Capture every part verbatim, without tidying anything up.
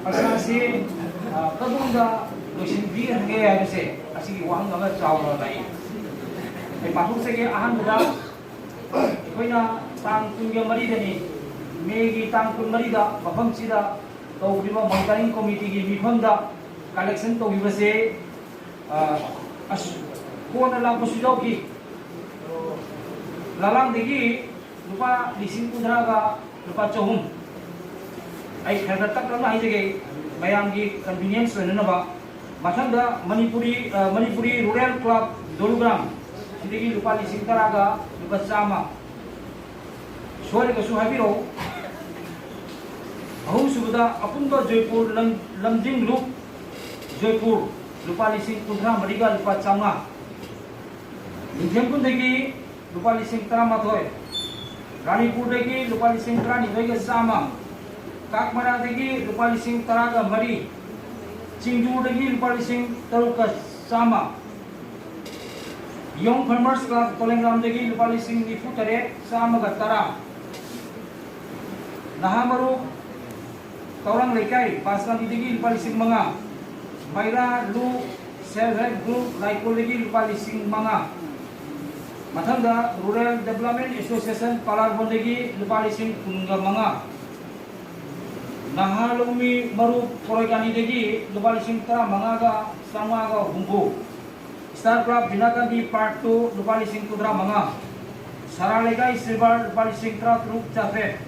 ꯑꯁꯥꯁꯤ ꯀꯔꯝꯕ ꯂꯣꯏꯁꯤꯟꯕꯤꯒꯅꯤ ꯍꯥꯏꯕꯁꯦ ꯑꯁꯤꯒꯤ ꯋꯥꯍꯪ ꯑꯃ ꯆꯥꯎꯅ ꯂꯥꯛꯏ꯫ ꯑꯩ ꯄꯥꯊꯣꯛꯆꯒꯦ꯫ ꯑꯍꯥꯟꯕꯗ ꯑꯩꯈꯣꯏꯅ ꯇꯥꯡ ꯀꯨꯟꯒ ꯃꯔꯤꯗꯅꯤ, ꯃꯦꯒꯤ ꯇꯥꯡ ꯀꯨꯟꯃꯔꯤꯗ ꯃꯐꯝꯁꯤꯗ ꯇꯧꯈ꯭ꯔꯤꯕ ꯃꯣꯅꯤꯇꯔꯤꯡ ꯀꯣꯃꯤꯇꯤꯒꯤ ꯃꯤꯐꯝꯗ ꯀꯂꯦꯛꯁꯟ ꯇꯧꯈꯤꯕꯁꯦ, ꯑ, ꯑꯁ, ꯀꯣꯟꯅ ꯂꯥꯛꯄꯁꯨ ꯌꯥꯎꯈꯤ꯫ ꯂꯂꯥꯡꯗꯒꯤ ꯂꯨꯄꯥ ꯂꯤꯁꯤꯡ ꯀꯨꯟꯊ꯭ꯔꯥꯒ ꯂꯨꯄꯥ ꯆꯍꯨꯝ꯫ ꯑꯩ ꯈꯔ ꯈꯔ ꯇꯞ ꯇꯞꯅ ꯍꯥꯏꯖꯒꯦ, ꯃꯌꯥꯝꯒꯤ ꯀꯟꯚꯤꯅꯤꯌꯦꯟꯁ ꯑꯣꯏꯅꯅꯕ꯫ ꯃꯊꯪꯗ ꯃꯅꯤꯄꯨꯔꯤ, ꯑ, ꯃꯅꯤꯄꯨꯔꯤ ꯔꯨꯔꯦꯜ ꯀ꯭ꯂꯕ ꯗꯣꯂꯨꯒ꯭ꯔꯥꯝ, ꯁꯤꯗꯒꯤ ꯂꯨꯄꯥ ꯂꯤꯁꯤꯡ ꯇꯔꯥꯒ ꯂꯨꯄꯥ ꯆꯥꯝꯃ꯫ ꯁꯣꯏꯔꯒꯁꯨ ꯍꯥꯏꯕꯤꯔꯛꯎ꯫ ꯑꯍꯨꯝꯁꯨꯕꯗ ꯑꯄꯨꯟꯕ ꯖꯣꯏꯄꯨꯔ ꯂꯝ-, ꯂꯝꯖꯤꯡ ꯂꯨꯞ ꯖꯣꯏꯄꯨꯔ, ꯂꯨꯄꯥ ꯂꯤꯁꯤꯡ ꯀꯨꯟꯊ꯭ꯔꯥ ꯃꯔꯤꯒ ꯂꯨꯄꯥ ꯆꯥꯝꯃꯉꯥ꯫ ꯅꯤꯡꯊꯦꯝꯈꯨꯟꯗꯒꯤ ꯂꯨꯄꯥ ꯂꯤꯁꯤꯡ ꯇꯔꯥꯃꯥꯊꯣꯏ, ꯔꯥꯅꯤꯄꯨꯔꯗꯒꯤ ꯂꯨꯄꯥ ꯂꯤꯁꯤꯡ ꯇꯔꯥꯅꯤꯊꯣꯏꯒ ꯆꯥꯝꯃ, ꯀꯥꯛꯃꯔꯥꯗꯒꯤ ꯂꯨꯄꯥ ꯂꯤꯁꯤꯡ ꯇꯔꯥꯒ ꯃꯔꯤ, ꯆꯤꯡꯖꯨꯗꯒꯤ ꯂꯨꯄꯥ ꯂꯤꯁꯤꯡ ꯇꯔꯨꯛꯀ ꯆꯥꯝꯃ, ꯌꯣꯡ ꯐꯥꯔꯃꯔꯁ ꯀ꯭ꯂꯕ ꯀꯣꯂꯦꯡꯒꯥꯝꯗꯒꯤ ꯂꯨꯄꯥ ꯂꯤꯁꯤꯡ ꯅꯤꯐꯨ ꯇꯔꯦꯠ ꯆꯥꯝꯃꯒ ꯇꯔꯥ, ꯅꯍꯥ ꯃꯔꯨꯞ ꯇꯧꯔꯥꯡ ꯂꯩꯀꯥꯏ ꯕꯥꯁꯀꯥꯟꯗꯤꯗꯒꯤ ꯂꯨꯄꯥ ꯂꯤꯁꯤꯡ ꯃꯉꯥ, ꯃꯩꯔꯥ ꯂꯨ ꯁꯦꯜꯐ ꯍꯦꯜꯞ ꯒ꯭ꯔꯨꯞ ꯂꯥꯏꯀꯣꯜꯗꯒꯤ ꯂꯨꯄꯥ ꯂꯤꯁꯤꯡ ꯃꯉꯥ, ꯃꯊꯪꯗ ꯔꯨꯔꯦꯜ ꯗꯦꯕꯂꯞꯃꯦꯟ ꯑꯦꯁꯣꯁꯤꯌꯦꯁꯟ ꯄꯥꯂꯥꯔꯕꯣꯟꯗꯒꯤ ꯂꯨꯄꯥ ꯂꯤꯁꯤꯡ ꯀꯨꯟꯒ ꯃꯉꯥ, ꯅꯍꯥ ꯂꯧꯃꯤ ꯃꯔꯨꯞ ꯀꯣꯔꯣꯏꯀꯥꯅꯤꯗꯒꯤ ꯂꯨꯄꯥ ꯂꯤꯁꯤꯡ ꯇꯔꯥꯃꯉꯥꯒ ꯆꯥꯝꯃꯉꯥꯒ ꯍꯨꯝꯐꯨ, ꯁ꯭ꯇꯥꯔ ꯀ꯭ꯂꯕ ꯕꯤꯅꯥꯀꯥꯟꯗꯤ ꯄꯥꯔꯠ ꯇꯨ ꯂꯨꯄꯥ ꯂꯤꯁꯤꯡ ꯀꯨꯟꯊ꯭ꯔꯥ ꯃꯉꯥ, ꯁꯔꯥ ꯂꯩꯀꯥꯏ ꯁꯤꯜꯚꯔ ꯂꯨꯄꯥ ꯂꯤꯁꯤꯡ ꯇꯔꯥ ꯇꯔꯨꯛ ꯆꯥꯇ꯭ꯔꯦꯠ,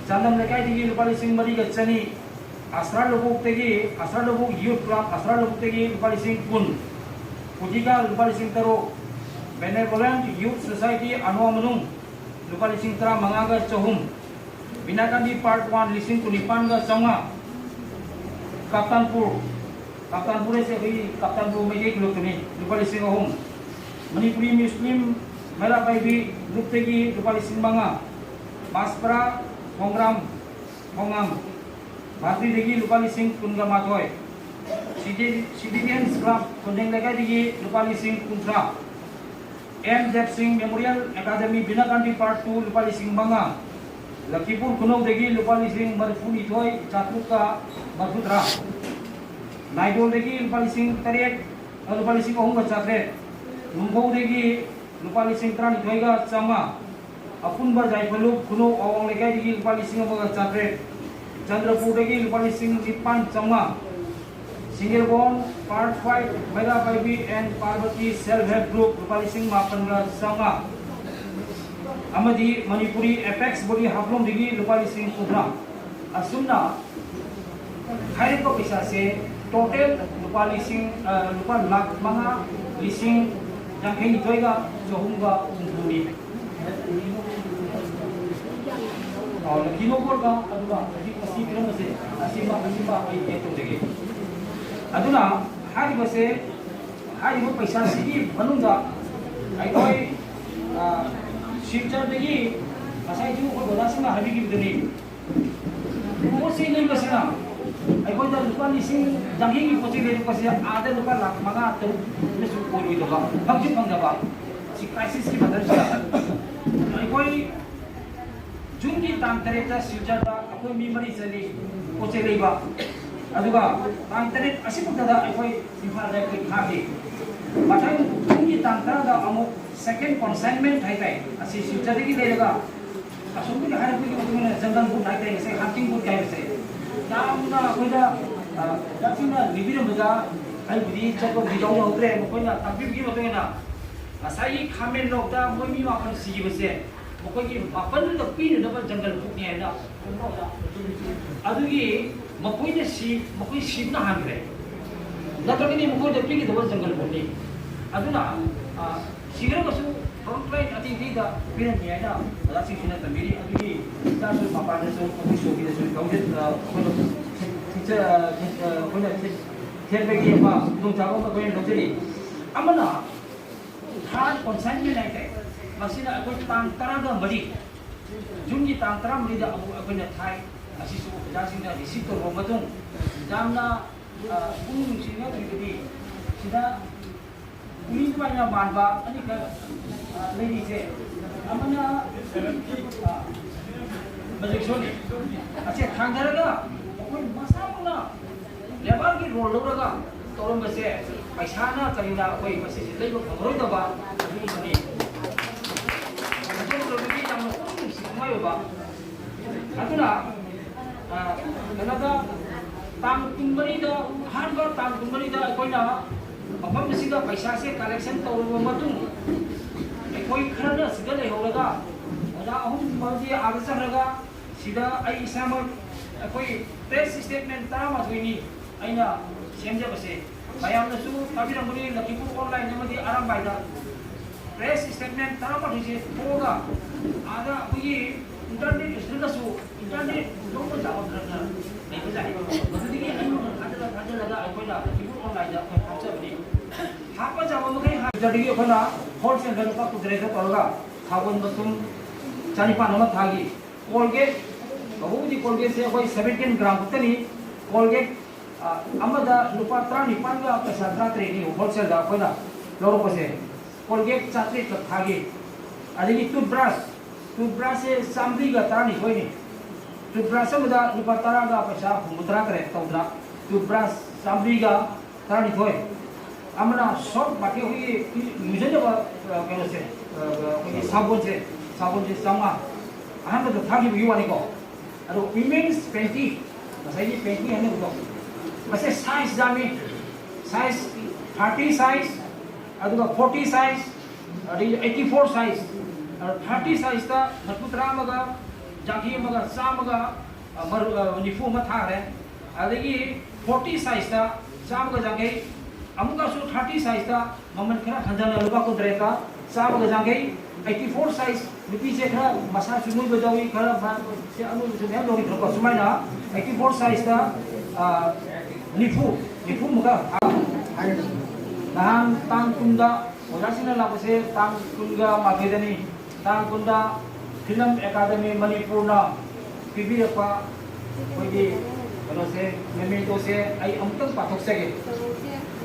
ꯆꯥꯟꯗꯝ ꯂꯩꯀꯥꯏꯗꯒꯤ ꯂꯨꯄꯥ ꯂꯤꯁꯤꯡ ꯃꯔꯤꯒ ꯆꯅꯤ, ꯑꯁ꯭ꯔꯥ ꯂꯧꯕꯨꯛꯇꯒꯤ, ꯑꯁ꯭ꯔꯥ ꯂꯧꯕꯨꯛ ꯌꯨꯠ ꯀ꯭ꯂꯕ ꯑꯁ꯭ꯔꯥ ꯂꯧꯕꯨꯛꯇꯒꯤ ꯂꯨꯄꯥ ꯂꯤꯁꯤꯡ ꯀꯨꯟ, ꯀꯨꯖꯤꯀꯥ ꯂꯨꯄꯥ ꯂꯤꯁꯤꯡ ꯇꯔꯨꯛ, ꯕꯦꯅꯦꯚꯣꯂꯦꯟꯠ ꯌꯨꯠ ꯁꯣꯁꯥꯏꯇꯤ ꯑꯅꯣ ꯃꯅꯨꯡ ꯂꯨꯄꯥ ꯂꯤꯁꯤꯡ ꯇꯔꯥꯃꯉꯥꯒ ꯆꯍꯨꯝ, ꯕꯤꯅꯥꯀꯥꯟꯗꯤ ꯄꯥꯔꯠ ꯋꯥꯟ ꯂꯤꯁꯤꯡ ꯀꯨꯟꯅꯤꯄꯥꯟꯒ ꯆꯥꯝꯃꯉꯥ, ꯀꯥꯞꯇꯥꯟꯄꯨꯔ, ꯀꯥꯞꯇꯥꯟꯄꯨꯔ ꯍꯥꯏꯁꯦ ꯑꯩꯈꯣꯏꯒꯤ ꯀꯥꯞꯇꯥꯟꯄꯨꯔ ꯃꯩꯇꯩ ꯈꯨꯂꯨꯞꯇꯨꯅꯤ, ꯂꯨꯄꯥ ꯂꯤꯁꯤꯡ ꯑꯍꯨꯝ, ꯃꯅꯤꯄꯨꯔꯤ ꯃꯨꯁꯂꯤꯝ ꯃꯩꯔꯥ ꯄꯥꯏꯕꯤ ꯒ꯭ꯔꯨꯞꯇꯒꯤ ꯂꯨꯄꯥ ꯂꯤꯁꯤꯡ ꯃꯉꯥ, ꯃꯥꯁꯄꯔꯥ ꯈꯣꯡꯒ꯭ꯔꯥꯝ, ꯈꯣꯡꯉꯥꯝ ꯚꯥꯇ꯭ꯔꯤꯗꯒꯤ ꯂꯨꯄꯥ ꯂꯤꯁꯤꯡ ꯀꯨꯟꯒ ꯃꯥꯊꯣꯏ, ꯁꯤꯇꯤ-, ꯁꯤꯇꯤꯖꯦꯟꯁ ꯀ꯭ꯂꯕ ꯀꯣꯟꯖꯦꯡ ꯂꯩꯀꯥꯏꯗꯒꯤ ꯂꯨꯄꯥ ꯂꯤꯁꯤꯡ ꯀꯨꯟꯊ꯭ꯔꯥ, ꯑꯦꯝ ꯗꯦꯕ ꯁꯤꯡ ꯃꯦꯃꯣꯔꯤꯌꯦꯜ ꯑꯦꯀꯥꯗꯃꯤ ꯕꯤꯅꯥꯀꯥꯟꯗꯤ ꯄꯥꯔꯠ ꯇꯨ ꯂꯨꯄꯥ ꯂꯤꯁꯤꯡ ꯃꯉꯥ, ꯂꯛꯈꯤꯄꯨꯔ ꯈꯨꯅꯧꯗꯒꯤ ꯂꯨꯄꯥ ꯂꯤꯁꯤꯡ ꯃꯔꯤꯐꯨꯅꯤꯊꯣꯏ ꯆꯥꯇ꯭ꯔꯨꯛꯀ ꯃꯔꯤꯐꯨꯇꯔꯥ, ꯅꯥꯏꯗꯣꯜꯗꯒꯤ ꯂꯨꯄꯥ ꯂꯤꯁꯤꯡ ꯇꯔꯦꯠ, ꯑ, ꯂꯨꯄꯥ ꯂꯤꯁꯤꯡ ꯑꯍꯨꯝꯒ ꯆꯥꯇ꯭ꯔꯦꯠ, ꯅꯨꯡꯐꯧꯗꯒꯤ ꯂꯨꯄꯥ ꯂꯤꯁꯤꯡ ꯇꯔꯥꯅꯤꯊꯣꯏꯒ ꯆꯥꯝꯃꯉꯥ, ꯑꯄꯨꯟꯕ ꯌꯥꯏꯐꯂꯨꯞ ꯈꯨꯅꯧ ꯑꯋꯥꯡ ꯂꯩꯀꯥꯏꯗꯒꯤ ꯂꯨꯄꯥ ꯂꯤꯁꯤꯡ ꯑꯃꯒ ꯆꯥꯇ꯭ꯔꯦꯠ, ꯆꯟꯗ꯭ꯔꯄꯨꯔꯗꯒꯤ ꯂꯨꯄꯥ ꯂꯤꯁꯤꯡ ꯅꯤꯄꯥꯟ ꯆꯥꯝꯃꯉꯥ, ꯁꯤꯡꯒꯦꯔꯕꯣꯟ part five Meira Paibi and Parbati self help group ꯂꯨꯄꯥ ꯂꯤꯁꯤꯡ ꯃꯥꯄꯟꯒ ꯆꯥꯝꯃꯉꯥ, ꯑꯃꯗꯤ ꯃꯅꯤꯄꯨꯔꯤ ꯑꯦꯄꯦꯛꯁ ꯕꯣꯗꯤ ꯍꯥꯐꯂꯣꯡꯗꯒꯤ ꯂꯨꯄꯥ ꯂꯤꯁꯤꯡ ꯀꯨꯟꯊ꯭ꯔꯥ꯫ ꯑꯁꯨꯝꯅ ꯍꯥꯏꯔꯤꯕ ꯄꯩꯁꯥꯁꯦ total ꯂꯨꯄꯥ ꯂꯤꯁꯤꯡ, ꯑ, ꯂꯨꯄꯥ ꯂꯥꯈ ꯃꯉꯥ ꯂꯤꯁꯤꯡ ꯌꯥꯡꯈꯩꯅꯤꯊꯣꯏꯒ ꯆꯍꯨꯝꯒ ꯍꯨꯝꯐꯨꯅꯤ꯫ ꯑ, ꯂꯛꯈꯤ ꯅꯣꯡꯄꯣꯛꯀ ꯑꯗꯨꯒ ꯍꯧꯖꯤꯛ ꯃꯁꯤ ꯄꯤꯔꯝꯕꯁꯦ ꯑꯁꯤꯃ, ꯑꯁꯤꯃ ꯑꯩ add ꯇꯧꯖꯒꯦ꯫ ꯑꯗꯨꯅ ꯍꯥꯏꯔꯤꯕꯁꯦ, ꯍꯥꯏꯔꯤꯕ ꯄꯩꯁꯥꯁꯤꯒꯤ ꯃꯅꯨꯡꯗ ꯑꯩꯈꯣꯏ, ꯑ, ꯁꯤꯜꯆꯔꯗꯒꯤ ꯉꯁꯥꯏꯁꯨ ꯑꯩꯈꯣꯏ ꯑꯣꯖꯥꯁꯤꯡꯅ ꯍꯥꯏꯕꯤꯈꯤꯕꯗꯨꯅꯤ, ꯄꯣꯠ ꯆꯩ ꯂꯩꯕꯁꯤꯅ ꯑꯩꯈꯣꯏꯗ ꯂꯨꯄꯥ ꯂꯤꯁꯤꯡ ꯌꯥꯡꯈꯩꯒꯤ ꯄꯣꯠ ꯆꯩ ꯂꯩꯔꯛꯄꯁꯦ ꯑꯥꯗ ꯂꯨꯄꯥ ꯂꯥꯈ ꯃꯉꯥ ꯇꯔꯨꯛ ꯀꯩꯁꯨ ꯑꯣꯏꯔꯣꯏꯗꯕ, ꯐꯪꯁꯨ ꯐꯪꯗꯕ꯫ ꯁꯤ crisis ꯀꯤ ꯃꯇꯝꯁꯤꯗ ꯑꯩꯈꯣꯏ ꯖꯨꯟꯒꯤ ꯇꯥꯡ ꯇꯔꯦꯠꯇ ꯁꯤꯜꯆꯔꯗ ꯑꯩꯈꯣꯏ ꯃꯤ ꯃꯔꯤ ꯆꯠꯂꯤ ꯄꯣꯠ ꯆꯩ ꯂꯩꯕ, ꯑꯗꯨꯒ ꯇꯥꯡ ꯇꯔꯦꯠ ꯑꯁꯤꯐꯥꯎꯗ ꯑꯩꯈꯣꯏ ꯏꯝꯐꯥꯜꯗ ꯑꯩꯈꯣꯏ ꯊꯥꯈꯤ꯫ ꯃꯊꯪ ꯖꯨꯟꯒꯤ ꯇꯥꯡ ꯇꯔꯥꯗ ꯑꯃꯨꯛ second consignment ꯍꯥꯏꯇꯥꯔꯦ, ꯑꯁꯤ ꯁꯤꯜꯆꯔꯗꯒꯤ ꯂꯩꯔꯒ ꯑꯁꯣꯝꯗꯒꯤ ꯍꯥꯏꯔꯛꯄꯒꯤ ꯃꯇꯨꯡ ꯏꯟꯅ ꯖꯪꯒꯜ ꯕꯨꯠ ꯍꯥꯏꯇꯥꯔꯦ, ꯉꯁꯥꯏ ꯍꯟꯇꯤꯡ ꯕꯨꯠ ꯍꯥꯏꯕꯁꯦ ꯌꯥꯝꯅ ꯑꯩꯈꯣꯏꯗ, ꯑ, ꯌꯥꯝ ꯊꯤꯅ ꯂꯤꯕꯤꯔꯝꯕꯗ ꯑꯩꯕꯨꯗꯤ ꯆꯠꯄꯕꯨꯗꯤ ꯌꯥꯎꯖꯍꯧꯗ꯭ꯔꯦ꯫ ꯃꯈꯣꯏꯅ ꯇꯥꯛꯄꯤꯕꯒꯤ ꯃꯇꯨꯡ ꯏꯟꯅ ꯉꯁꯥꯏꯒꯤ ꯈꯥꯃꯦꯟ ꯂꯣꯛꯇ ꯃꯣꯏ ꯃꯤ ꯃꯥꯄꯟ ꯁꯤꯈꯤꯕꯁꯦ ꯃꯈꯣꯏꯒꯤ ꯃꯥꯄꯟꯗꯨꯗ ꯄꯤꯅꯅꯕ ꯖꯪꯒꯜ ꯕꯨꯠꯅꯤ ꯍꯥꯏꯅ, ꯑꯗꯨꯒꯤ ꯃꯈꯣꯏꯅ ꯁꯤ, ꯃꯈꯣꯏ ꯁꯤꯕꯅ ꯍꯥꯟꯈ꯭ꯔꯦ, ꯅꯠꯇ꯭ꯔꯒꯗꯤ ꯃꯈꯣꯏꯗ ꯄꯤꯒꯗꯕ ꯖꯪꯒꯜ ꯕꯨꯠꯅꯤ꯫ ꯑꯗꯨꯅ, ꯑ, ꯁꯤꯈ꯭ꯔꯒꯁꯨ front line ꯑꯇꯩ ꯑꯇꯩꯗ ꯄꯤꯔꯝꯃꯤ ꯍꯥꯏꯅ ꯑꯣꯖꯥꯁꯤꯡꯁꯤꯅ ꯇꯝꯕꯤꯔꯤ꯫ ꯑꯗꯨꯒꯤ ꯍꯤꯗꯥꯛꯁꯨ ꯃꯄꯥꯟꯗꯁꯨ ꯑꯩꯈꯣꯏ ꯁꯣꯛꯀꯤꯗꯁꯨ ꯂꯧꯖ-, ꯑ, ꯑꯩꯈꯣꯏꯅ ꯊꯤꯠꯆ-, ꯑ, ꯊꯤꯠ-, ꯑ, ꯑꯩꯈꯣꯏꯅ ꯊꯤꯠ-, ꯊꯦꯠꯄꯒꯤ ꯑꯃ ꯈꯨꯗꯣꯡꯆꯥꯕ ꯑꯃ ꯑꯩꯈꯣꯏꯅ ꯂꯧꯖꯔꯤ꯫ ꯑꯃꯅ third consignment ꯍꯥꯏꯇꯥꯔꯦ, ꯃꯁꯤꯅ ꯑꯩꯈꯣꯏ ꯇꯥꯡ ꯇꯔꯥꯒ ꯃꯔꯤ, ꯖꯨꯟꯒꯤ ꯇꯥꯡ ꯇꯔꯥꯃꯔꯤꯗ ꯑꯃꯨꯛ ꯑꯩꯈꯣꯏꯅ ꯊꯥꯏ꯫ ꯑꯁꯤꯁꯨ ꯑꯣꯖꯥꯁꯤꯡꯅ receive ꯇꯧꯔꯕ ꯃꯇꯨꯡ ꯌꯥꯝꯅ, ꯑ, ꯄꯨꯛꯅꯤꯡ ꯅꯨꯡꯁꯤꯅꯤꯡꯉꯥꯏ ꯑꯣꯏꯕꯗꯤ ꯁꯤꯗ ꯎꯔꯤ ꯑꯗꯨꯃꯥꯏꯅ ꯃꯥꯟꯕ ꯑꯅꯤꯈꯛ, ꯑ, ꯂꯩꯔꯤꯁꯦ꯫ ꯑꯃꯅ, ꯑ, ꯍꯧꯖꯤꯛꯁꯨꯅꯤ꯫ ꯑꯁꯦ ꯊꯥꯡꯊꯔꯒ ꯑꯩꯈꯣꯏ ꯃꯁꯥꯃꯛꯅ ꯂꯦꯕꯔꯒꯤ ꯔꯣꯜ ꯂꯧꯔꯒ ꯇꯧꯔꯝꯕꯁꯦ, ꯄꯩꯁꯥꯅ ꯀꯔꯤꯅ ꯑꯩꯈꯣꯏ ꯃꯁꯤꯁꯦ ꯂꯩꯕ ꯐꯪꯉꯔꯣꯏꯗꯕ ꯑꯗꯨꯒꯨꯝꯕꯅꯤ꯫ ꯑꯗꯨꯒꯨꯝꯕꯒꯤ ꯌꯥꯝꯅ ꯄꯨꯛꯅꯤꯡ ꯅꯨꯡꯁꯤꯅꯤꯡꯉꯥꯏ ꯑꯣꯏꯕ꯫ ꯑꯗꯨꯅ, ꯑ, ꯀꯩꯅꯣꯗ, ꯇꯥꯡ ꯀꯨꯟꯃꯔꯤꯗ, ꯑꯍꯥꯟꯕ ꯇꯥꯡ ꯀꯨꯟꯃꯔꯤꯗ ꯑꯩꯈꯣꯏꯅ ꯃꯐꯝ ꯑꯁꯤꯗ ꯄꯩꯁꯥꯁꯦ ꯀꯂꯦꯛꯁꯟ ꯇꯧꯔꯕ ꯃꯇꯨꯡ, ꯑꯩꯈꯣꯏ ꯈꯔꯅ ꯁꯤꯗ ꯂꯩꯍꯧꯔꯒ, ꯑꯣꯖꯥ ꯑꯍꯨꯝ ꯑꯃꯗꯤ ꯑꯥꯗ ꯆꯠꯈ꯭ꯔꯒ, ꯁꯤꯗ ꯑꯩ ꯏꯁꯥꯃꯛ, ꯑꯩꯈꯣꯏ ꯄ꯭ꯔꯦꯁ ꯁ꯭ꯇꯦꯠꯃꯦꯟ ꯇꯔꯥꯃꯥꯊꯣꯏꯅꯤ ꯑꯩꯅ ꯁꯦꯝꯖꯕꯁꯦ꯫ ꯃꯌꯥꯝꯅꯁꯨ ꯇꯥꯕꯤꯔꯝꯒꯅꯤ, ꯂꯈꯤꯄꯨꯔ ꯑꯣꯟꯂꯥꯏꯟ ꯑꯃꯗꯤ ꯑꯔꯥꯝꯕꯥꯏꯗ ꯄ꯭ꯔꯦꯁ ꯁ꯭ꯇꯦꯠꯃꯦꯟ ꯇꯔꯥꯃꯥꯊꯣꯏꯁꯦ ꯊꯣꯛꯑꯒ, ꯑꯥꯗ ꯑꯩꯈꯣꯏꯒꯤ ꯏꯟꯇꯔꯅꯦꯠ ꯏꯁꯇꯨꯗꯁꯨ ꯏꯟꯇꯔꯅꯦꯠ ꯂꯧꯕ ꯌꯥꯕ ꯈꯔ ꯈꯔ ꯂꯩꯕꯖꯥꯠꯅꯤ꯫ ꯃꯗꯨꯗꯒꯤ ꯑꯩꯅ ꯊꯥꯖꯤꯜꯂ ꯊꯥꯖꯤꯜꯂꯒ ꯑꯩꯈꯣꯏꯅ ꯂꯈꯤꯄꯨꯔ ꯑꯣꯟꯂꯥꯏꯟꯗ ꯑꯩꯈꯣꯏ ꯍꯥꯞꯆꯕꯅꯤ꯫ ꯍꯥꯞꯄ ꯌꯥꯕ ꯃꯈꯩ ꯍꯥꯞ-, ꯁꯤꯗꯒꯤ ꯑꯩꯈꯣꯏꯅ ꯍꯣꯜꯁꯦꯜꯗ ꯂꯨꯄꯥ ꯀꯨꯟꯇꯔꯦꯠꯇ ꯇꯧꯔꯒ ꯁꯥꯄꯣꯟ ꯃꯇꯨꯝ ꯆꯅꯤꯄꯥꯟ ꯑꯃ ꯊꯥꯈꯤ꯫ ꯀꯣꯜꯒꯦꯠ, ꯇꯧꯕꯕꯨꯗꯤ ꯀꯣꯜꯒꯦꯠꯁꯦ ꯑꯩꯈꯣꯏ ꯁꯚꯦꯟꯇꯤꯟ ꯒ꯭ꯔꯥꯝ ꯈꯛꯇꯅꯤ꯫ ꯀꯣꯜꯒꯦꯠ, ꯑ, ꯑꯃꯗ ꯂꯨꯄꯥ ꯇꯔꯥꯅꯤꯄꯥꯟꯒ ꯄꯩꯁꯥ ꯇꯔꯥꯇꯔꯦꯠꯅꯤ ꯍꯣꯜꯁꯦꯜꯗ ꯑꯩꯈꯣꯏꯅ ꯂꯧꯔꯛꯄꯁꯦ꯫ ꯀꯣꯜꯒꯦꯠ ꯆꯥꯇ꯭ꯔꯦꯠꯈꯛ ꯊꯥꯈꯤ꯫ ꯑꯗꯒꯤ ꯇꯨꯠꯕ꯭ꯔꯁ, ꯇꯨꯠꯕ꯭ꯔꯁꯁꯦ ꯆꯥꯝꯃꯔꯤꯒ ꯇꯔꯥꯅꯤꯊꯣꯏꯅꯤ꯫ ꯇꯨꯠꯕ꯭ꯔꯁ ꯑꯃꯗ ꯂꯨꯄꯥ ꯇꯔꯥꯒ ꯄꯩꯁꯥ ꯍꯨꯝꯐꯨꯇꯔꯥ ꯇꯔꯦꯠ ꯇꯧꯗꯅ ꯇꯨꯠꯕ꯭ꯔꯁ ꯆꯥꯝꯃꯔꯤꯒ ꯇꯔꯥꯅꯤꯊꯣꯏ꯫ ꯑꯃꯅ ꯁꯣꯞ ꯃꯥꯔꯀꯦꯠ ꯑꯩꯈꯣꯏꯒꯤ ꯌꯨꯖꯅꯕ, ꯑ, ꯀꯩꯅꯣꯁꯦ, ꯑ, ꯑꯩꯈꯣꯏꯒꯤ ꯁꯥꯄꯣꯟꯁꯦ, ꯁꯥꯄꯣꯟꯁꯦ ꯆꯥꯝꯃꯉꯥ꯫ ꯑꯍꯥꯟꯕꯗ ꯊꯥꯈꯤꯕꯒꯤ ꯋꯥꯅꯤꯀꯣ꯫ ꯑꯗꯣ ꯋꯤꯃꯦꯟꯁ ꯄꯦꯟꯇꯤ, ꯉꯁꯥꯏꯒꯤ ꯄꯦꯟꯇꯤ ꯍꯥꯏꯅꯕꯗꯣ, ꯃꯁꯦ ꯁꯥꯏꯖ ꯌꯥꯝꯃꯤ꯫ ꯁꯥꯏꯖ ꯊꯥꯔꯇꯤ ꯁꯥꯏꯖ, ꯑꯗꯨꯒ ꯐꯣꯔꯇꯤ ꯁꯥꯏꯖ, ꯑꯗꯒꯤ ꯑꯩꯠꯇꯤ ꯐꯣꯔ ꯁꯥꯏꯖ꯫ ꯑꯗꯣ ꯊꯥꯔꯇꯤ ꯁꯥꯏꯖꯇ ꯃꯔꯤꯐꯨ ꯇꯔꯥ ꯑꯃꯒ, ꯌꯥꯡꯈꯩ ꯑꯃꯒ, ꯆꯥꯝꯃꯒ, ꯑ, ꯃꯔꯨ-, ꯑ, ꯅꯤꯐꯨ ꯑꯃ ꯊꯥꯈ꯭ꯔꯦ꯫ ꯑꯗꯒꯤ ꯐꯣꯔꯇꯤ ꯁꯥꯏꯖꯇ ꯆꯥꯝꯃꯒ ꯌꯥꯡꯈꯩ, ꯑꯃꯨꯛꯀꯁꯨ ꯊꯥꯔꯇꯤ ꯁꯥꯏꯖꯇ ꯃꯃꯜ ꯈꯔ ꯍꯟꯊꯅ ꯂꯨꯄꯥ ꯀꯨꯟꯇꯔꯦꯠꯇ ꯆꯥꯝꯃꯒ ꯌꯥꯡꯈꯩ, ꯑꯩꯠꯇꯤ ꯐꯣꯔ ꯁꯥꯏꯖ, ꯅꯨꯄꯤꯁꯦ ꯈꯔ ꯃꯁꯥꯁꯨ ꯅꯣꯏꯕ ꯌꯥꯎꯏ, ꯈꯔ ꯃꯥ-, ꯁꯦ ꯑꯅꯣꯏꯕꯁꯨ ꯃꯌꯥꯝ ꯌꯥꯎꯏꯗꯅꯀꯣ, ꯁꯨꯃꯥꯏꯅ ꯑꯩꯠꯇꯤ ꯐꯣꯔ ꯁꯥꯏꯖꯇ, ꯑ, ꯅꯤꯐꯨ, ꯅꯤꯐꯨꯃꯨꯛꯀ, ꯑ, ꯅꯍꯥꯟ ꯇꯥꯡ ꯀꯨꯟꯗ ꯑꯣꯖꯥꯁꯤꯡꯅ ꯂꯥꯛꯄꯁꯦ ꯇꯥꯡ ꯀꯨꯟꯒ ꯃꯥꯊꯣꯏꯗꯅꯤ꯫ ꯇꯥꯡ ꯀꯨꯟꯗ ꯐꯤꯂꯝ ꯑꯦꯀꯥꯗꯃꯤ ꯃꯅꯤꯄꯨꯔꯅ ꯄꯤꯕꯤꯔꯛꯄ ꯑꯩꯈꯣꯏꯒꯤ ꯀꯩꯅꯣꯁꯦ, ꯃꯦꯃꯦꯟꯇꯣꯁꯦ ꯑꯩ ꯑꯃꯨꯛꯇꯪ ꯄꯥꯊꯣꯛꯆꯒꯦ꯫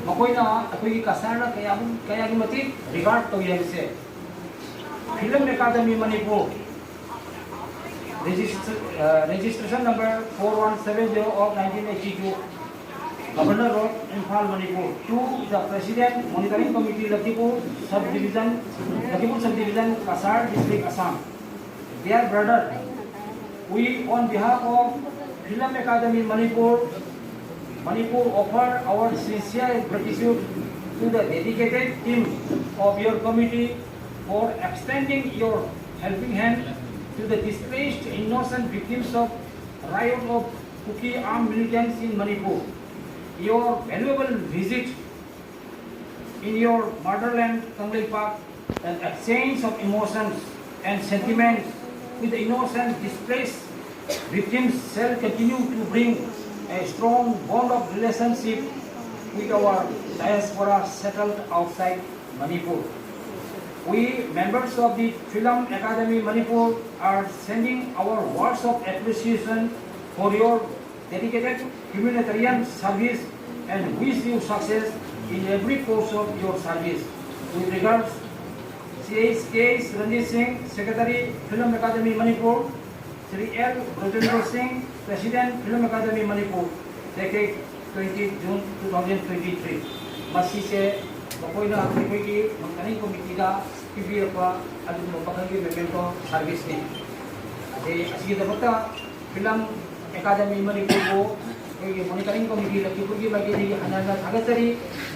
ꯃꯈꯣꯏꯅ ꯑꯩꯈꯣꯏꯒꯤ ꯀꯁꯥꯔꯅ ꯀꯌꯥꯃꯨꯛ, ꯀꯌꯥꯒꯤ ꯃꯇꯤꯛ ꯔꯤꯒꯥꯔꯗ ꯇꯧꯏ ꯍꯥꯏꯕꯁꯦ, film academy Manipur, Registr- uh, registration number four one seven zero of nineteen eighty-two, Governor Road, Imphal, Manipur. To the President, Monitoring Committee, Lakhipur Subdivision, Lakhipur Subdivision, Cachar District, Assam. Dear brother, we, on behalf of Film Academy Manipur, Manipur, offer our sincere gratitude to the dedicated team of your committee for extending your helping hand to the displaced innocent victims of riot of Kuki armed militants in Manipur. Your valuable visit in your motherland, Kangleipak, an exchange of emotions and sentiments with the innocent displaced victims shall continue to bring a strong bond of relationship with our diaspora settled outside Manipur. We, members of the Film Academy Manipur, are sending our words of appreciation for your dedicated humanitarian service and wish you success in every course of your service. With regards, C H K Ranjit Singh, Secretary, Film Academy Manipur, Shri L Brajendra Singh, President, Film Academy Manipur, decade twenty June two thousand twenty-three. ꯃꯁꯤꯁꯦ ꯃꯈꯣꯏꯅ ꯑꯩꯈꯣꯏꯒꯤ monitoring ꯀꯃꯤꯇꯤꯗ ꯄꯤꯕꯤꯔꯛꯄ ꯑꯗꯨꯒꯨꯝꯕ ꯃꯈꯜꯒꯤ ꯃꯦꯃꯦꯟꯇꯣ ꯁꯥꯔꯚꯤꯁꯅꯤ꯫ ꯑꯗꯩ ꯑꯁꯤꯒꯤꯗꯃꯛꯇ film academy ꯃꯅꯤꯄꯨꯔꯕꯨ ꯑꯩꯈꯣꯏꯒꯤ ꯃꯣꯅꯤꯇꯔꯤꯡ ꯀꯃꯤꯇꯤ ꯂꯛꯈꯤꯄꯨꯔꯒꯤ ꯃꯥꯏꯀꯩꯗꯒꯤ ꯍꯟꯅ ꯍꯟꯅ ꯊꯥꯒꯠꯆꯔꯤ꯫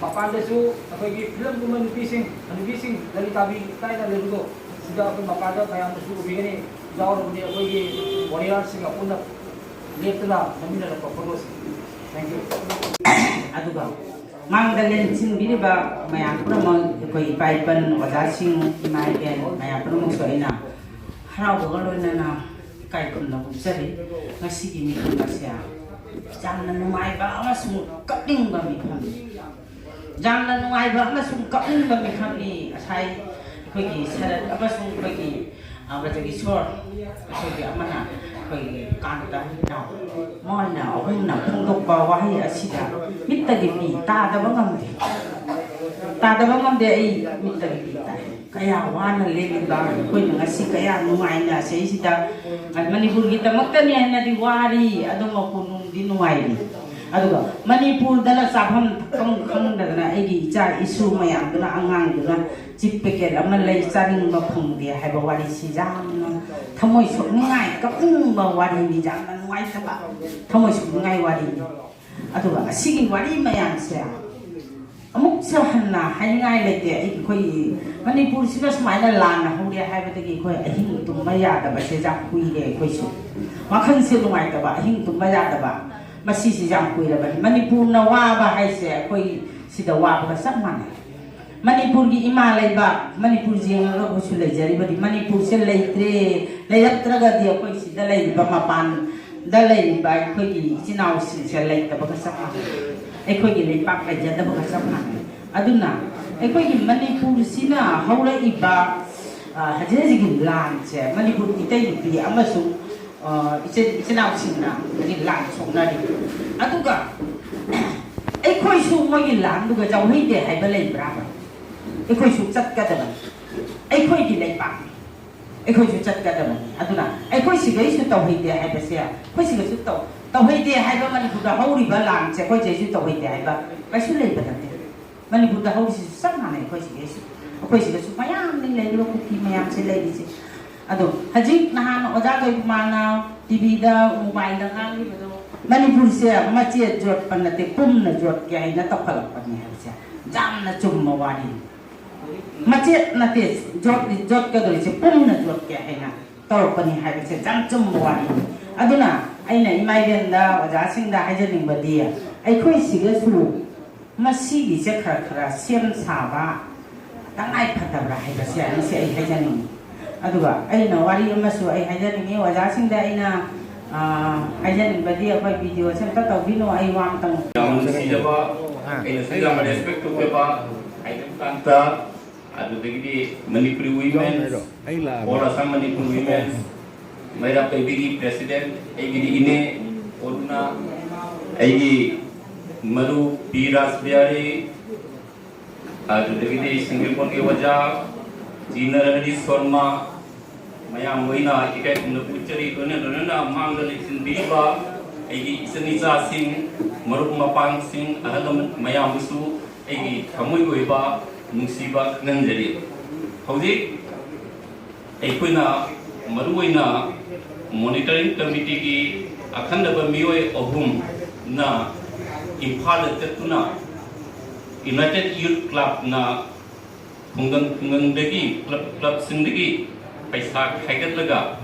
ꯃꯄꯥꯟꯗꯁꯨ ꯑꯩꯈꯣꯏꯒꯤ ꯐꯤꯂꯝꯒꯨꯝꯕ ꯅꯨꯄꯤꯁꯤꯡ, ꯍꯅꯨꯕꯤꯁꯤꯡ ꯂꯂꯤꯇꯥꯕꯤ ꯀꯥꯏꯅ ꯂꯩꯕꯗꯣ, ꯁꯤꯗ ꯑꯩꯈꯣꯏ ꯃꯄꯥꯟꯗ ꯃꯌꯥꯝꯅꯁꯨ ꯎꯕꯤꯒꯅꯤ, ꯌꯥꯎꯔꯕꯅꯤ ꯑꯩꯈꯣꯏꯒꯤ ꯋꯥꯔꯤꯌꯔꯁꯤꯡꯒ ꯄꯨꯟꯅ ꯂꯦꯞꯇꯨꯅ ꯅꯝꯃꯤꯟꯅꯔꯛꯄ ꯐꯣꯇꯣꯁꯤꯡ꯫ Thank you꯫ ꯑꯗꯨꯒ ꯃꯥꯡꯗ ꯂꯦꯟꯁꯤꯟꯕꯤꯔꯤꯕ ꯃꯌꯥꯝ ꯄꯨꯝꯅꯃꯛ, ꯑꯩꯈꯣꯏ ꯏꯄꯥ ꯏꯄꯟ, ꯑꯣꯖꯥꯁꯤꯡ, ꯏꯃꯥ ꯏꯕꯦꯟ ꯃꯌꯥꯝ ꯄꯨꯝꯅꯃꯛꯁꯨ ꯑꯩꯅ ꯍꯔꯥꯎꯕꯒ ꯂꯣꯏꯅꯅ ꯏꯀꯥꯏ ꯈꯨꯝꯅꯕ ꯎꯠꯆꯔꯤ꯫ ꯉꯁꯤꯒꯤ ꯃꯤꯐꯝ ꯑꯁꯦ ꯌꯥꯝꯅ ꯅꯨꯡꯉꯥꯏꯕ ꯑꯃꯁꯨꯡ ꯀꯞꯅꯤꯡꯕ ꯃꯤꯐꯝꯅꯤ꯫ ꯌꯥꯝꯅ ꯅꯨꯡꯉꯥꯏꯕ ꯑꯃꯁꯨꯡ ꯀꯞꯅꯤꯡꯕ ꯃꯤꯐꯝꯅꯤ꯫ ꯉꯁꯥꯏ ꯑꯩꯈꯣꯏꯒꯤ ꯁꯔꯠ ꯑꯃꯁꯨꯡ ꯑꯩꯈꯣꯏꯒꯤ, ꯑ, ꯕ꯭ꯔꯖꯀꯤꯁꯣꯔ, ꯑꯩꯈꯣꯏꯒꯤ ꯑꯃꯅ ꯑꯩꯈꯣꯏꯒꯤ ꯀꯥꯟꯇ ꯏꯅꯥꯎ, ꯃꯣꯏꯅ ꯑꯍꯨꯝꯅ ꯐꯣꯡꯗꯣꯛꯄ ꯋꯥꯍꯩ ꯑꯁꯤꯗ ꯃꯤꯠꯇꯒꯤ ꯄꯤ ꯇꯥꯗꯕ ꯉꯝꯗꯦ꯫ ꯌꯥꯗꯕ ꯉꯝꯗꯦ꯫ ꯑꯩ ꯃꯤꯠꯇꯒꯤ ꯄꯤ ꯇꯥꯏ꯫ ꯀꯌꯥ ꯋꯥꯅ ꯂꯦꯜꯂꯤꯕ ꯑꯩꯈꯣꯏꯅ ꯉꯁꯤ ꯀꯌꯥ ꯅꯨꯡꯉꯥꯏꯅ ꯁꯤꯁꯤꯗ ꯃꯅꯤꯄꯨꯔꯒꯤꯗꯃꯛꯇꯅꯤ ꯍꯥꯏꯅꯗꯤ ꯋꯥꯔꯤ, ꯑꯗꯨ ꯃꯄꯨ ꯅꯨꯡꯗꯤ ꯅꯨꯡꯉꯥꯏꯔꯤ꯫ ꯑꯗꯨꯒ ꯃꯅꯤꯄꯨꯔꯗꯅ ꯆꯥꯐꯝ ꯊꯛꯐꯝ ꯈꯪꯗꯗꯅ ꯑꯩꯒꯤ ꯏꯆꯥ ꯏꯁꯨ ꯃꯌꯥꯝꯗꯨꯅ, ꯑꯉꯥꯡꯗꯨꯅ ꯆꯤꯞ ꯄꯦꯀꯦꯠ ꯑꯃ ꯂꯩ ꯆꯥꯅꯤꯡꯕ ꯐꯪꯗꯦ ꯍꯥꯏꯕ ꯋꯥꯔꯤꯁꯤ ꯌꯥꯝꯅ ꯊꯃꯣꯏ ꯁꯣꯛꯅꯤꯡꯉꯥꯏ, ꯀꯞꯅꯤꯡꯕ ꯋꯥꯔꯤꯅꯤ, ꯌꯥꯝꯅ ꯅꯨꯡꯉꯥꯏꯇꯕ, ꯊꯃꯣꯏ ꯁꯣꯛꯅꯤꯡꯉꯥꯏ ꯋꯥꯔꯤꯅꯤ꯫ ꯑꯗꯨꯒ ꯑꯁꯤꯒꯤ ꯋꯥꯔꯤ ꯃꯌꯥꯝꯁꯦ ꯑꯃꯨꯛꯁꯨ ꯍꯟꯅ ꯍꯥꯏꯅꯤꯡꯉꯥꯏ ꯂꯩꯇꯦ꯫ ꯑꯩꯈꯣꯏꯒꯤ ꯃꯅꯤꯄꯨꯔꯁꯤꯗ ꯁꯨꯃꯥꯏꯅ ꯂꯥꯟꯅ ꯍꯧꯔꯦ ꯍꯥꯏꯕꯗꯒꯤ ꯑꯩꯈꯣꯏ ꯑꯍꯤꯡ ꯇꯨꯝꯕ ꯌꯥꯗꯕꯁꯦ ꯌꯥꯝ ꯀꯨꯏꯔꯦ꯫ ꯑꯩꯈꯣꯏꯁꯨ ꯋꯥꯈꯜꯁꯦ ꯅꯨꯡꯉꯥꯏꯇꯕ, ꯑꯍꯤꯡ ꯇꯨꯝꯕ ꯌꯥꯗꯕ, ꯃꯁꯤꯁꯤ ꯌꯥꯝ ꯀꯨꯏꯔꯕꯅꯤ꯫ ꯃꯅꯤꯄꯨꯔꯅ ꯋꯥꯕ ꯍꯥꯏꯁꯦ ꯑꯩꯈꯣꯏ ꯁꯤꯗ ꯋꯥꯕꯒ ꯆꯞ ꯃꯥꯟꯅꯩ꯫ ꯃꯅꯤꯄꯨꯔꯒꯤ ꯏꯃꯥ ꯂꯩꯕꯥꯛ, ꯃꯅꯤꯄꯨꯔ ꯌꯦꯡꯉꯒ ꯑꯩꯈꯣꯏꯁꯨ ꯂꯩꯖꯔꯤꯕꯅꯤ꯫ ꯃꯅꯤꯄꯨꯔꯁꯦ ꯂꯩꯇ꯭ꯔꯦ, ꯂꯩꯔꯛꯇ꯭ꯔꯒꯗꯤ ꯑꯩꯈꯣꯏ ꯁꯤꯗ ꯂꯩꯔꯤꯕ, ꯃꯄꯥꯟꯗ ꯂꯩꯔꯤꯕ ꯑꯩꯈꯣꯏꯒꯤ ꯏꯆꯤꯟ ꯏꯅꯥꯎꯁꯤꯡꯁꯦ ꯂꯩꯇꯕꯒ ꯆꯞ ꯃꯥꯟꯅꯩ꯫ ꯑꯩꯈꯣꯏꯒꯤ ꯂꯩꯄꯥꯛ ꯂꯩꯖꯗꯕꯒ ꯆꯞ ꯃꯥꯟꯅꯩ꯫ ꯑꯗꯨꯅ ꯑꯩꯈꯣꯏꯒꯤ ꯃꯅꯤꯄꯨꯔꯁꯤꯅ ꯍꯧꯔꯛꯏꯕ, ꯑ, ꯍꯧꯖꯤꯛ ꯍꯧꯖꯤꯛꯀꯤ ꯂꯥꯟꯁꯦ ꯃꯅꯤꯄꯨꯔ ꯃꯤꯇꯩ ꯅꯨꯄꯤ ꯑꯃꯁꯨꯡ, ꯑ, ꯏꯆꯤꯟ, ꯏꯆꯤꯟ ꯏꯅꯥꯎꯁꯤꯡꯅ ꯍꯧꯖꯤꯛ ꯂꯥꯟ ꯁꯣꯛꯅꯔꯤ꯫ ꯑꯗꯨꯒ ꯑꯩꯈꯣꯏꯁꯨ ꯃꯣꯏꯒꯤ ꯂꯥꯟꯗꯨꯒ ꯌꯥꯎꯍꯩꯗꯦ ꯍꯥꯏꯕ ꯂꯩꯕ꯭ꯔꯥꯕ? ꯑꯩꯈꯣꯏꯁꯨ ꯆꯠꯀꯗꯕꯅꯤ꯫ ꯑꯩꯈꯣꯏꯒꯤ ꯂꯩꯄꯥꯛꯅꯤ꯫ ꯑꯩꯈꯣꯏꯁꯨ ꯆꯠꯀꯗꯕꯅꯤ꯫ ꯑꯗꯨꯅ ꯑꯩꯈꯣꯏ ꯁꯤꯒꯩꯁꯨ ꯇꯧꯍꯩꯗꯦ ꯍꯥꯏꯕꯁꯦ, ꯑꯩꯈꯣꯏ ꯁꯤꯒꯩꯁꯨ ꯇꯧ-, ꯇꯧꯍꯩꯗꯦ ꯍꯥꯏꯕ, ꯃꯅꯤꯄꯨꯔꯗ ꯍꯧꯔꯤꯕ ꯂꯥꯟꯁꯦ ꯑꯩꯈꯣꯏ ꯁꯤꯒꯩꯁꯨ ꯇꯧꯍꯩꯗꯦ ꯍꯥꯏꯕ ꯀꯩꯁꯨ ꯂꯩꯕ ꯅꯠꯇꯦ꯫ ꯃꯅꯤꯄꯨꯔꯗ ꯍꯧꯔꯤꯁꯤꯁꯨ ꯆꯞ ꯃꯥꯟꯅꯩ꯫ ꯑꯩꯈꯣꯏ ꯁꯤꯒꯩꯁꯨ, ꯑꯩꯈꯣꯏ ꯁꯤꯗꯁꯨ ꯃꯌꯥꯝꯅꯤ ꯂꯩꯔꯤꯕ ꯀꯨꯀꯤ ꯃꯌꯥꯝꯁꯦ ꯂꯩꯔꯤꯁꯦ꯫ ꯑꯗꯣ ꯍꯧꯖꯤꯛ ꯅꯍꯥꯟ ꯑꯣꯖꯥ ꯖꯣꯏꯀꯨꯃꯥꯔꯅ ꯇꯤꯚꯤꯗ, ꯃꯣꯕꯥꯏꯜꯗ ꯉꯥꯡꯂꯤꯕꯗꯣ, ꯃꯅꯤꯄꯨꯔꯁꯦ ꯃꯆꯦꯠ ꯌꯣꯠꯄ ꯅꯠꯇꯦ, ꯄꯨꯝꯅ ꯌꯣꯠꯀꯦ ꯍꯥꯏꯅ ꯇꯧꯈꯠꯂꯛꯄꯅꯤ ꯍꯥꯏꯕꯁꯦ ꯌꯥꯝꯅ ꯆꯨꯝꯕ ꯋꯥꯔꯤꯅꯤ꯫ ꯃꯆꯦꯠ ꯅꯠꯇꯦ ꯌꯣꯠ-, ꯌꯣꯠꯀꯗꯣꯏꯁꯦ, ꯄꯨꯝꯅ ꯌꯣꯠꯀꯦ ꯍꯥꯏꯅ ꯇꯧꯔꯛꯄꯅꯤ ꯍꯥꯏꯕꯁꯦ ꯌꯥꯝ ꯆꯨꯝꯕ ꯋꯥꯔꯤꯅꯤ꯫ ꯑꯗꯨꯅ ꯑꯩꯅ ꯏꯃꯥ ꯏꯕꯦꯟꯗ, ꯑꯣꯖꯥꯁꯤꯡꯗ ꯍꯥꯏꯖꯅꯤꯡꯕꯗꯤ, ꯑꯩꯈꯣꯏ ꯁꯤꯒꯁꯨ ꯃꯁꯤꯒꯤꯁꯦ ꯈꯔ ꯈꯔ ꯁꯦꯝ ꯁꯥꯕ ꯇꯉꯥꯏ ꯐꯗꯕ꯭ꯔꯥ ꯍꯥꯏꯕꯁꯦ ꯑꯩꯁꯦ ꯑꯩ ꯍꯥꯏꯖꯅꯤꯡꯉꯤ꯫ ꯑꯗꯨꯒ ꯑꯩꯅ ꯋꯥꯔꯤ ꯑꯃꯁꯨ ꯑꯩ ꯍꯥꯏꯖꯅꯤꯡꯉꯤ꯫ ꯑꯣꯖꯥꯁꯤꯡꯗ ꯑꯩꯅ, ꯑ, ꯍꯥꯏꯖꯅꯤꯡꯕꯗꯤ, ꯑꯩꯈꯣꯏ ꯚꯤꯗꯤꯑꯣꯁꯦ ꯑꯝꯇ ꯇꯧꯕꯤꯅꯣ, ꯑꯩ ꯋꯥ ꯑꯝꯇꯪ ꯌꯥꯝ ꯅꯨꯡꯁꯤꯖꯕ, ꯑꯩꯅꯁꯨ ꯌꯥꯝꯅ ꯔꯦꯁꯄꯦꯛ ꯇꯧꯖꯕ, ꯍꯥꯏꯖꯕ ꯀꯥꯟꯗ, ꯑꯗꯨꯗꯒꯤꯗꯤ Manipuri women's, all Assam Manipur women's, ꯃꯩꯔꯥ ꯄꯥꯏꯕꯤꯒꯤ president, ꯑꯩꯒꯤꯗꯤ ꯏꯅꯦ ꯑꯣꯔꯨꯅꯥ, ꯑꯩꯒꯤ ꯃꯔꯨꯞ ꯄꯤ ꯔꯥꯁꯕꯤꯍꯥꯔꯤ, ꯑꯗꯨꯗꯒꯤꯗꯤ ꯁꯤꯡꯖꯃꯩꯒꯤ ꯑꯣꯖꯥ ꯖꯤ ꯅꯔꯍꯔꯤ ꯁꯣꯔꯃ, ꯃꯌꯥꯝ ꯂꯣꯏꯅ ꯏꯀꯥꯏ ꯈꯨꯝꯅꯕ ꯎꯠꯆꯔꯤ꯫ ꯂꯣꯏꯅ ꯂꯣꯏꯅꯅ ꯃꯥꯡꯗ ꯂꯩꯁꯤꯟꯕꯤꯔꯤꯕ ꯑꯩꯒꯤ ꯏꯆꯟ ꯏꯆꯥꯁꯤꯡ, ꯃꯔꯨꯞ ꯃꯄꯥꯡꯁꯤꯡ, ꯑꯍꯜ ꯂꯃꯟ ꯃꯌꯥꯝꯕꯨꯁꯨ ꯑꯩꯒꯤ ꯊꯃꯣꯏꯒꯤ ꯑꯣꯏꯕ ꯅꯨꯡꯁꯤꯕ ꯈꯪꯍꯟꯖꯔꯤ꯫ ꯍꯧꯖꯤꯛ ꯑꯩꯈꯣꯏꯅ ꯃꯔꯨꯑꯣꯏꯅ ꯃꯣꯅꯤꯇꯔꯤꯡ ꯀꯃꯤꯇꯤꯒꯤ ꯑꯈꯟꯅꯕ ꯃꯤꯑꯣꯏ ꯑꯍꯨꯝꯅ ꯏꯝꯐꯥꯜꯗ ꯆꯠꯇꯨꯅ ꯌꯨꯅꯥꯏꯇꯦꯠ ꯌꯨꯠ ꯀ꯭ꯂꯕꯅ ꯈꯨꯡꯒꯪ ꯈꯨꯡꯒꯪꯗꯒꯤ ꯀ꯭ꯂꯕ ꯀ꯭ꯂꯕꯁꯤꯡꯗꯒꯤ ꯄꯩꯁꯥ ꯈꯥꯏꯒꯠꯂꯒ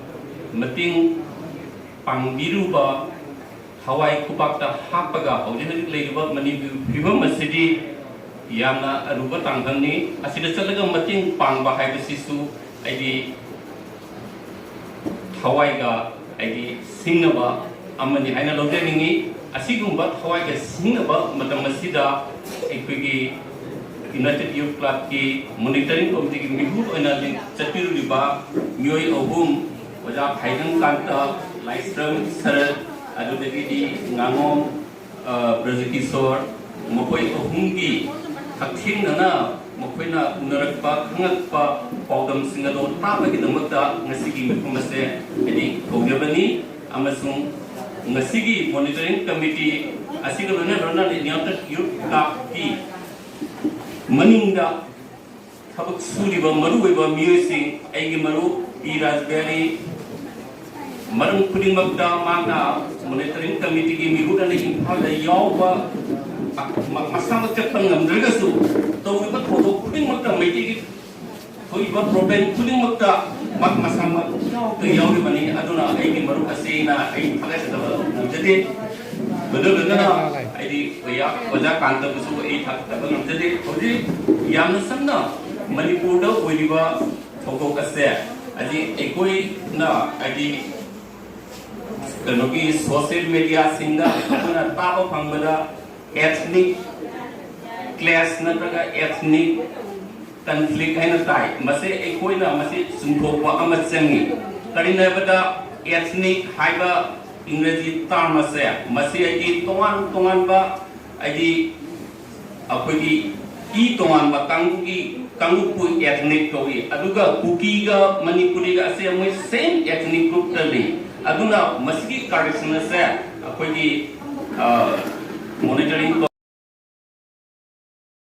ꯃꯇꯦꯡ ꯄꯥꯡꯕꯤꯔꯨꯕ, ꯊꯋꯥꯏ ꯈꯨꯄꯥꯛꯇ ꯍꯥꯞꯄꯒ ꯍꯧꯖꯤꯛ ꯍꯧꯖꯤꯛ ꯂꯩꯔꯤꯕ ꯃꯅꯤꯄꯨꯔꯒꯤ ꯐꯤꯕꯝ ꯑꯁꯤꯗꯤ ꯌꯥꯝꯅ ꯑꯔꯨꯕ ꯇꯥꯡꯀꯛꯅꯤ꯫ ꯑꯁꯤꯗ ꯆꯠꯂꯒ ꯃꯇꯦꯡ ꯄꯥꯡꯕ ꯍꯥꯏꯕꯁꯤꯁꯨ ꯑꯩꯗꯤ ꯊꯋꯥꯏꯒ ꯑꯩꯗꯤ ꯁꯤꯡꯅꯕ ꯑꯃꯅꯤ ꯍꯥꯏꯅ ꯂꯧꯖꯅꯤꯡꯏ꯫ ꯑꯁꯤꯒꯨꯝꯕ ꯊꯋꯥꯏꯒ ꯁꯤꯡꯅꯕ ꯃꯇꯝ ꯑꯁꯤꯗ ꯑꯩꯈꯣꯏꯒꯤ ꯌꯨꯅꯥꯏꯇꯦꯠ ꯌꯨꯠ ꯀ꯭ꯂꯕꯀꯤ ꯃꯣꯅꯤꯇꯔꯤꯡ ꯀꯃꯤꯇꯤꯒꯤ ꯃꯤꯍꯨꯠ ꯑꯣꯏꯅ ꯆꯠꯄꯤꯔꯨꯔꯤꯕ ꯃꯤꯑꯣꯏ ꯑꯍꯨꯝ, ꯑꯣꯖꯥ ꯈꯥꯏꯗꯝ ꯀꯥꯟꯇ, ꯂꯥꯏꯁ꯭ꯔꯝ ꯁꯔꯠ, ꯑꯗꯨꯗꯒꯤꯗꯤ ꯉꯥꯉꯣꯝ, ꯑ, ꯕ꯭ꯔꯖꯀꯤꯁꯣꯔ, ꯃꯈꯣꯏ ꯑꯍꯨꯝꯒꯤ ꯍꯛꯊꯦꯡꯅꯅ ꯃꯈꯣꯏꯅ ꯎꯅꯔꯛꯄ, ꯈꯪꯂꯛꯄ ꯄꯥꯎꯗꯝꯁꯤꯡ ꯑꯗꯨ ꯇꯥꯕꯒꯤꯗꯃꯛꯇ ꯉꯁꯤꯒꯤ ꯃꯤꯐꯝ ꯑꯁꯦ ꯍꯥꯏꯗꯤ ꯀꯧꯖꯕꯅꯤ꯫ ꯑꯃꯁꯨꯡ ꯉꯁꯤꯒꯤ ꯃꯣꯅꯤꯇꯔꯤꯡ ꯀꯃꯤꯇꯤ ꯑꯁꯤꯒ ꯂꯣꯏꯅ ꯂꯣꯏꯅꯅ ꯌꯨꯅꯥꯏꯇꯦꯠ ꯌꯨꯠ ꯀ꯭ꯂꯕꯀꯤ ꯃꯅꯤꯡꯗ ꯊꯕꯛ ꯁꯨꯔꯤꯕ ꯃꯔꯨꯑꯣꯏꯕ ꯃꯤꯑꯣꯏꯁꯤꯡ, ꯑꯩꯒꯤ ꯃꯔꯨꯞ ꯄꯤ ꯔꯥꯖꯕꯤꯍꯥꯔꯤ, ꯃꯔꯝ ꯈꯨꯗꯤꯡꯃꯛꯇ ꯃꯍꯥꯛꯅ ꯃꯣꯅꯤꯇꯔꯤꯡ ꯀꯃꯤꯇꯤꯒꯤ ꯃꯤꯍꯨꯠ ꯑꯃ ꯏꯝꯐꯥꯜꯗ ꯌꯥꯎꯕ, ꯃ-, ꯃꯁꯥꯃꯛ ꯆꯠꯄ ꯉꯝꯗ꯭ꯔꯒꯁꯨ ꯇꯧꯔꯤꯕ ꯊꯧꯗꯣꯛ ꯈꯨꯗꯤꯡꯃꯛꯇ ꯃꯩꯇꯩꯒꯤ ꯊꯣꯛꯏꯕ ꯄ꯭ꯔꯣꯕ꯭ꯂꯦꯝ ꯈꯨꯗꯤꯡꯃꯛꯇ ꯃꯍꯥꯛ ꯃꯁꯥꯃꯛ ꯌꯥꯎꯗ ꯌꯥꯎꯔꯤꯕꯅꯤ꯫ ꯑꯗꯨꯅ ꯑꯩꯒꯤ ꯃꯔꯨꯞ ꯑꯁꯤꯅ ꯑꯩ ꯊꯥꯒꯠꯆꯗꯕ ꯉꯝꯖꯗꯦ꯫ ꯃꯗꯨ ꯂꯣꯏꯅꯅ ꯑꯩꯗꯤ ꯑꯣꯖꯥ, ꯑꯣꯖꯥ ꯀꯥꯟꯇꯕꯨꯁꯨ ꯑꯩ ꯊꯥꯒꯠꯆꯕ ꯉꯝꯖꯗꯦ꯫ ꯍꯧꯖꯤꯛ ꯌꯥꯝꯅ ꯁꯝꯅ ꯃꯅꯤꯄꯨꯔꯗ ꯑꯣꯏꯔꯤꯕ ꯊꯧꯗꯣꯛ ꯑꯁꯦ ꯍꯥꯏꯗꯤ ꯑꯩꯈꯣꯏꯅ ꯍꯥꯏꯗꯤ ꯀꯩꯅꯣꯒꯤ ꯁꯣꯁꯤꯌꯦꯜ ꯃꯦꯗꯤꯌꯥꯁꯤꯡꯗ ꯑꯩꯈꯣꯏꯅ ꯇꯥꯕ ꯐꯪꯕꯗ ethnic clash ꯅꯠꯇ꯭ꯔꯒ ethnic conflict ꯍꯥꯏꯅ ꯇꯥꯏ꯫ ꯃꯁꯤ ꯑꯩꯈꯣꯏꯅ ꯃꯁꯤ ꯆꯨꯝꯊꯣꯛꯄ ꯑꯃ ꯆꯪꯉꯤ꯫ ꯀꯔꯤꯅꯣ ꯍꯥꯏꯕꯗ ethnic ꯍꯥꯏꯕ ꯏꯪꯒ꯭ꯔꯦꯖꯤ term ꯑꯁꯦ ꯃꯁꯤ ꯍꯥꯏꯗꯤ ꯇꯣꯉꯥꯟ ꯇꯣꯉꯥꯟꯕ ꯍꯥꯏꯗꯤ ꯑꯩꯈꯣꯏꯒꯤ ꯏ ꯇꯣꯉꯥꯟꯕ ꯀꯥꯡꯕꯨꯒꯤ, ꯀꯥꯡꯂꯨꯞꯄꯨ ethnic ꯀꯧꯏ, ꯑꯗꯨꯒ ꯀꯨꯀꯤꯒ ꯃꯅꯤꯄꯨꯔꯤꯒ ꯑꯁꯦ ꯃꯣꯏ same ethnic groupꯇ ꯂꯩ꯫ ꯑꯗꯨꯅ ꯃꯁꯤꯒꯤ correction ꯑꯁꯦ ꯑꯩꯈꯣꯏꯒꯤ, ꯑ, monitoring